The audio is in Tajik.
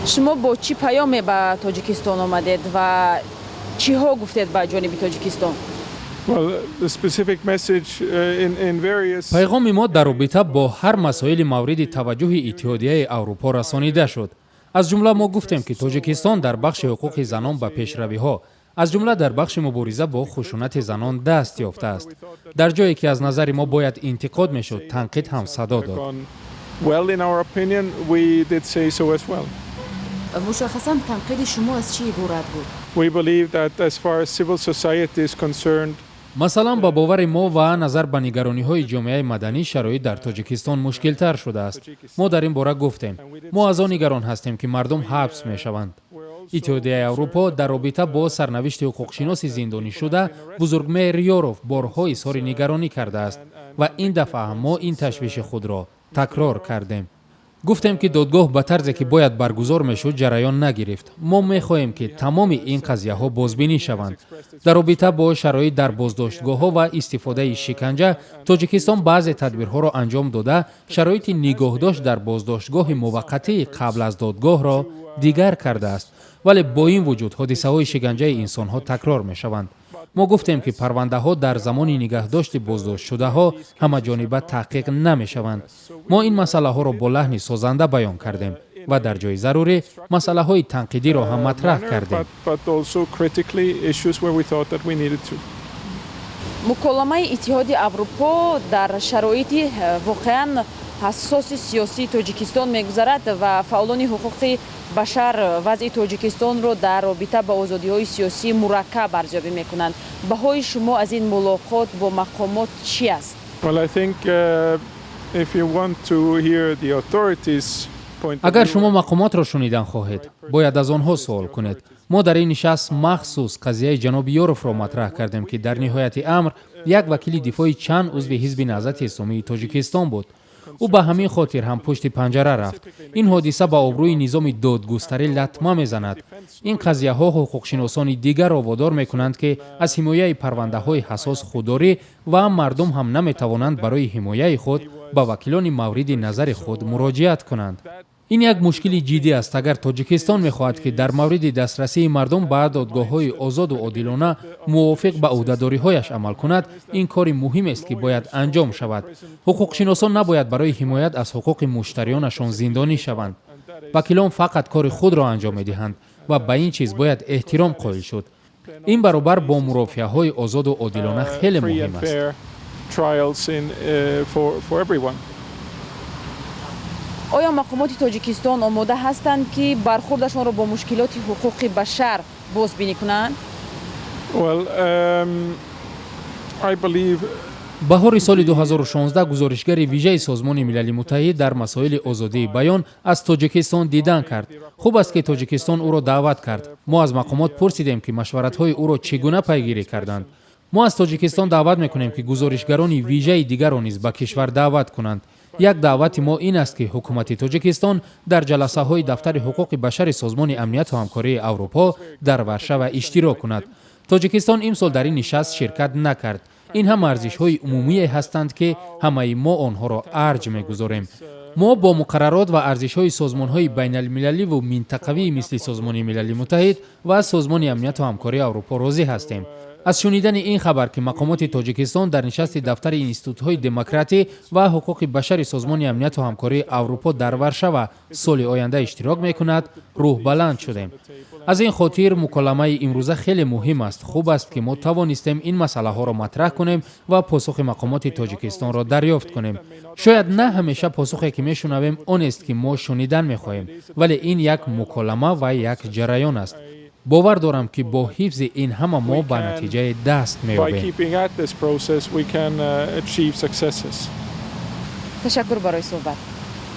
Шумо бо чӣ паёме ба Тоҷикистон омадед ва чиҳо гуфтед ба ҷониби Тоҷикистон? Пайғоми мо дар робита бо ҳар масоили мавриди таваҷҷӯҳи Иттиҳодияи Аврупо расонида шуд. Аз ҷумла мо гуфтем, ки Тоҷикистон дар бахши ҳуқуқи занон ба пешравиҳо, аз ҷумла дар бахши мубориза бо хушунати занон даст ёфтааст. Дар ҷое ки аз назари мо бояд интиқод мешуд, танқид ҳам садо дод. Мушаххасан танқиди шумо аз чӣ иборат буд? Масалан, ба бовари мо ва назар ба нигарониҳои ҷомеаи маданӣ, шароит дар Тоҷикистон мушкилтар шудааст. Мо дар ин бора гуфтем. Мо аз он нигарон ҳастем, ки мардум ҳабс мешаванд. Иттиҳодияи Аврупо дар робита бо сарнавишти ҳуқуқшиноси зиндонишуда Бузургмеҳр Ёров борҳо изҳори нигаронӣ кардааст ва ин дафъа ҳам мо ин ташвиши худро такрор кардем. Гуфтем, ки додгоҳ ба тарзе ки бояд баргузор мешуд, ҷараён нагирифт. Мо мехоҳем, ки тамоми ин қазияҳо бозбинӣ шаванд. Дар робита бо шароит дар боздоштгоҳҳо ва истифодаи шиканҷа, Тоҷикистон баъзе тадбирҳоро анҷом дода, шароити нигоҳдошт дар боздоштгоҳи муваққатии қабл аз додгоҳро дигар кардааст. Вале бо ин вуҷуд ҳодисаҳои шиканҷаи инсонҳо такрор мешаванд. Мо гуфтем, ки парвандаҳо дар замони нигаҳдошти боздоштшудаҳо ҳамаҷониба таҳқиқ намешаванд. Мо ин масъалаҳоро бо лаҳни созанда баён кардем ва дар ҷои зарурӣ масъалаҳои танқидиро ҳам матраҳ кардем. Муколамаи Иттиҳоди Аврупо дар шароити воқеан ҳассоси сиёсии Тоҷикистон мегузарад ва фаъолони ҳуқуқи башар вазъи Тоҷикистонро дар робита ба озодиҳои сиёсӣ мураккаб арзёбӣ мекунанд. Баҳои шумо аз ин мулоқот бо мақомот чӣ аст? Агар шумо мақомотро шунидан хоҳед, бояд аз онҳо суол кунед. Мо дар ин нишаст махсус қазияи ҷаноби Ёровро матраҳ кардем, ки дар ниҳояти амр як вакили дифои чанд узви Ҳизби Наҳзати Исломии Тоҷикистон буд. Ӯ ба ҳамин хотир ҳам пушти панҷара рафт. Ин ҳодиса ба обрӯи низоми додгустарӣ латма мезанад. Ин қазияҳо ҳуқуқшиносони дигарро водор мекунанд, ки аз ҳимояи парвандаҳои ҳассос худдорӣ ва мардум ҳам наметавонанд барои ҳимояи худ ба вакилони мавриди назари худ муроҷиат кунанд. Ин як мушкили ҷиддӣ аст. Агар Тоҷикистон мехоҳад, ки дар мавриди дастрасии мардум ба додгоҳҳои озоду одилона мувофиқ ба ӯҳдадориҳояш амал кунад, ин кори муҳимест, ки бояд анҷом шавад. Ҳуқуқшиносон набояд барои ҳимоят аз ҳуқуқи муштариёнашон зиндонӣ шаванд. Вакилон фақат кори худро анҷом медиҳанд ва ба ин чиз бояд эҳтиром қоил шуд. Ин баробар бо мурофиаҳои озоду одилона хеле муҳим аст. Оё мақомоти Тоҷикистон омода ҳастанд, ки бархурдашонро бо мушкилоти ҳуқуқи башар бозбинӣ кунанд? Баҳори соли 2016 гузоришгари вижаи Созмони Милали Муттаҳид дар масоили озодии баён аз Тоҷикистон дидан кард. Хуб аст, ки Тоҷикистон ӯро даъват кард. Мо аз мақомот пурсидем, ки машваратҳои ӯро чӣ гуна пайгирӣ карданд. Мо аз Тоҷикистон даъват мекунем, ки гузоришгарони вижаи дигарро низ ба кишвар даъват кунанд. Як даъвати мо ин аст, ки ҳукумати Тоҷикистон дар ҷаласаҳои дафтари ҳуқуқи башари Созмони Амнияту Ҳамкории Аврупо дар Варшава иштирок кунад. Тоҷикистон имсол дар ин нишаст ширкат накард. Ин ҳам арзишҳои умумие ҳастанд, ки ҳамаи мо онҳоро арҷ мегузорем. Мо бо муқаррарот ва арзишҳои созмонҳои байналмилаливу минтақавии мисли Созмони Милали Муттаҳид ва Созмони Амнияту Ҳамкории Аврупо розӣ ҳастем. Аз шунидани ин хабар, ки мақомоти Тоҷикистон дар нишасти дафтари институтҳои демократӣ ва ҳуқуқи башари Созмони Амнияту Ҳамкории Аврупо дар Варшава соли оянда иштирок мекунад, рӯҳбаланд шудем. Аз ин хотир муколамаи имрӯза хеле муҳим аст. Хуб аст, ки мо тавонистем ин масъалаҳоро матраҳ кунем ва посухи мақомоти Тоҷикистонро дарёфт кунем. Шояд на ҳамеша посухе, ки мешунавем, онест, ки мо шунидан мехоҳем, вале ин як муколама ва як ҷараён аст. Бовар дорам, ки бо ҳифзи ин ҳама мо ба натиҷае даст меёбем. Ташаккур барои суҳбат.